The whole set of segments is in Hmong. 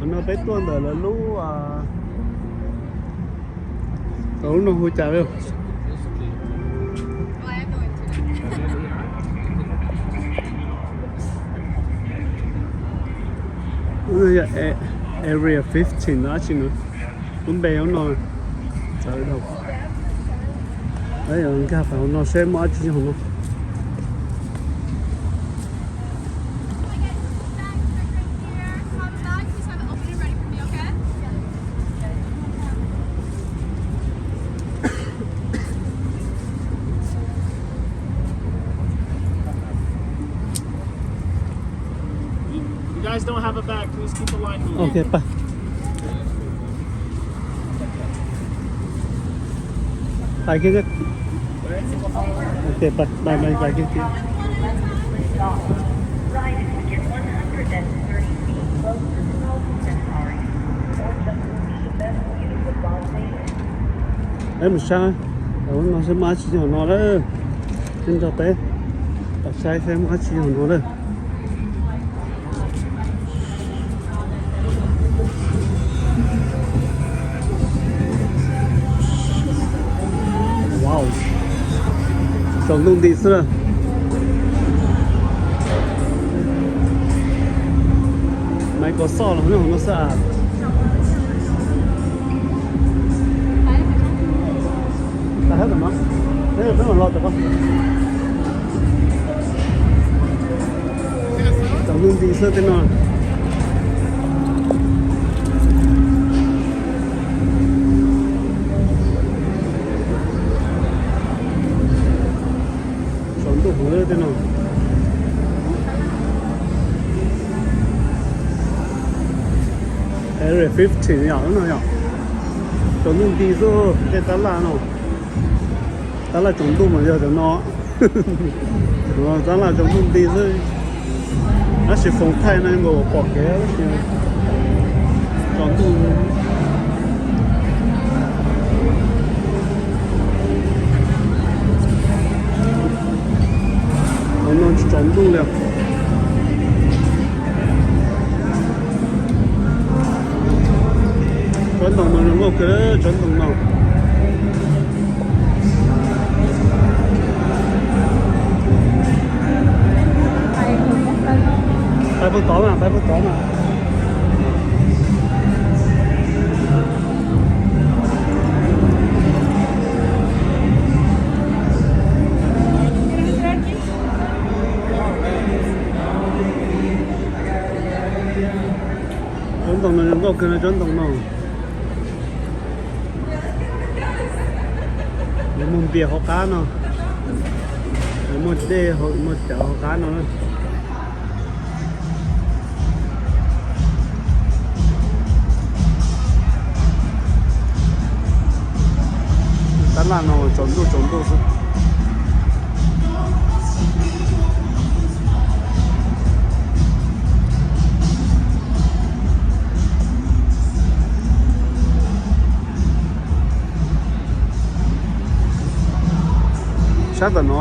Qhov no peb tuaj ntawm lawv lub, lub no hu cas li? Area fifteen no dab tsi no? Lub npe lub no txawv dhau. Nkag pais hauv no seb muaj dab tsi hauv no. You guys don't have a bag, please keep the line moving. Ok, pais. Pais kiag. Ok, pais, pais, pais, pais kiag. Peb mus saib, no seb muaj dab tsi nyob hauv no lawm. Peb nrog peb pais saib seb muaj dab tsi nyob hauv no lawm. Wow, tsaus ntuj nti xwb na. Maiv Kos Xoj los nyob hauv no xwb as. Tsaus ntuj nti xwb tej no. Tsaus ntuj huv tej no. Area fifteen yom, lub no yom. Tsaus ntuj nti xwb tej tab laj no. Tab laj tsaus ntuj mas yog cov no. Tab laj tsaus ntuj nti xwb. Tab sis foos thaij no nkaus pom kev tab sis tsaus ntuj. Hauv no tsis tsaus ntuj li. Tsob ntoo no zoo nkauj kawg, tsob ntoo no. Pais puag tod mas, pais puag tod mas. Tsob ntoo no zoo nkauj kawg no, tsob ntoo no. Lawv muag npias hauv qab no, lawv muag dej, muag cawv hauv qab no na. Tab laj no tsaus ntuj tsaus ntuj xwb. Sab tom no,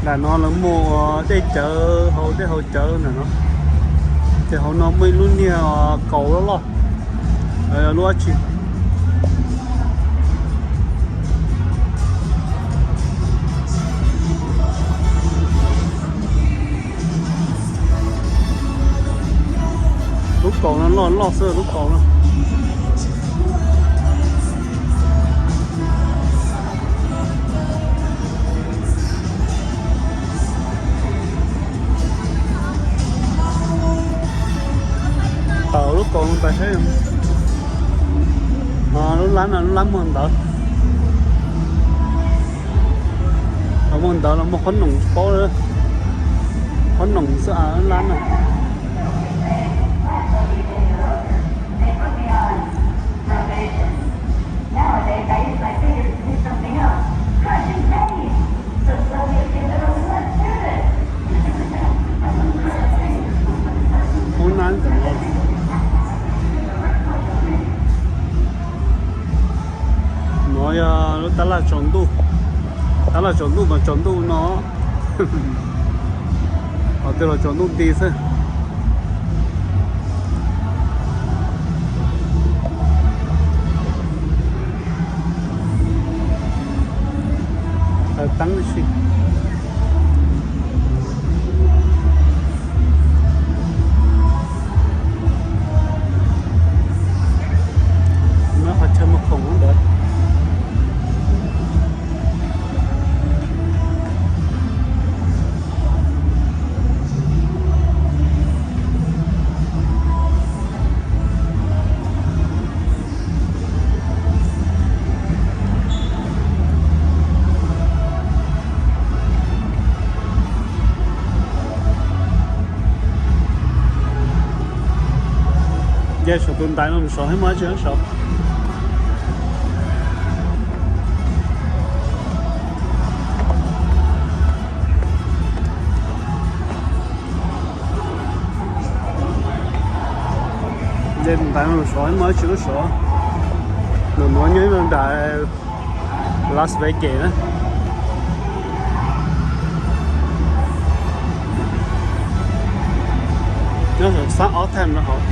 nram no lawv muag ua dej cawv, haus dej haus cawv ntawm no. Ces hauv no muaj ib lub niag kaus loj loj, lub dab tsi. Lub kaus no loj loj xwb lub kaus no. Tawm lub kaus no pais seb. Lub lab no lub lab muag ntawv. Los muag ntawv los muag qhob noom tsis paub, qhob noom xwb lub lab no. Hoob nab ntawm no. No yog lub tab laj tsaus ntuj, tab laj tsaus ntuj mas tsaus ntuj no. Qhov twg los tsaus ntuj nti xwb. Nce saum tus ntaiv no mus saud, muaj dab tsi saud? Nce tus ntaiv no mus saud, muaj dab tsi lub saud? Nws muaj nyob nram Las Vegas na. Nyob saum xab ob thaj no hauv.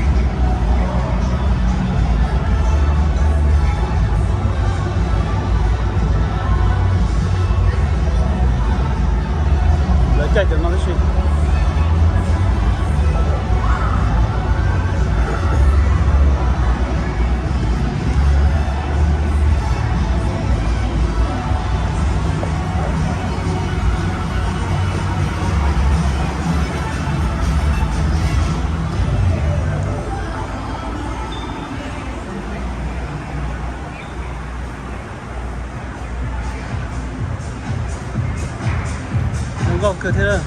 Lawv caij cov no tab sis. Zoo nkauj kawg thiab.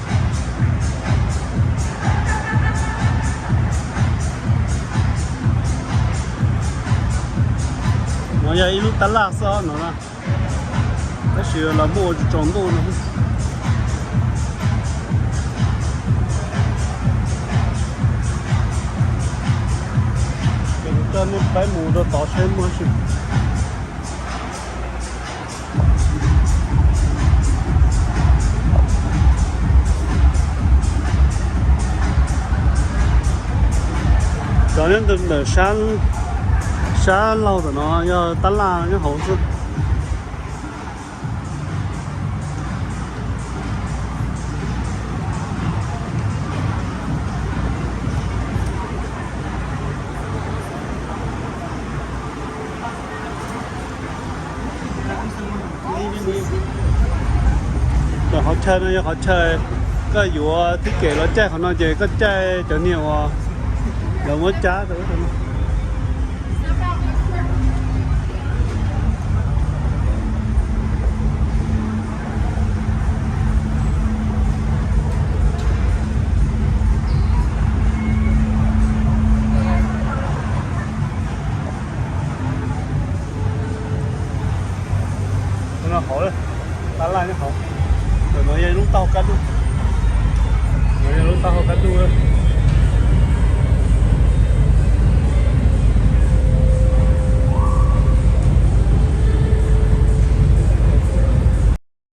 No yog ib lub tab laj xwb no na, tab sis los muaj ua tsaus ntuj no. Ces kuv coj nej peb mus rau tod seb muaj dab tsi. Cov nyob ntawm sab, sab laug tom no yog tab laj nyob hauv xwb. Qhov chaw no yog qhov chaw koj yuav tib kem los caij qhov no ces koj caij cov niag uas lawv muab cab rau. Hauv, tab laj nyob hauv. Ntawm no yog lub taub hau kaj duj. No yog lub taub hau kaj duj.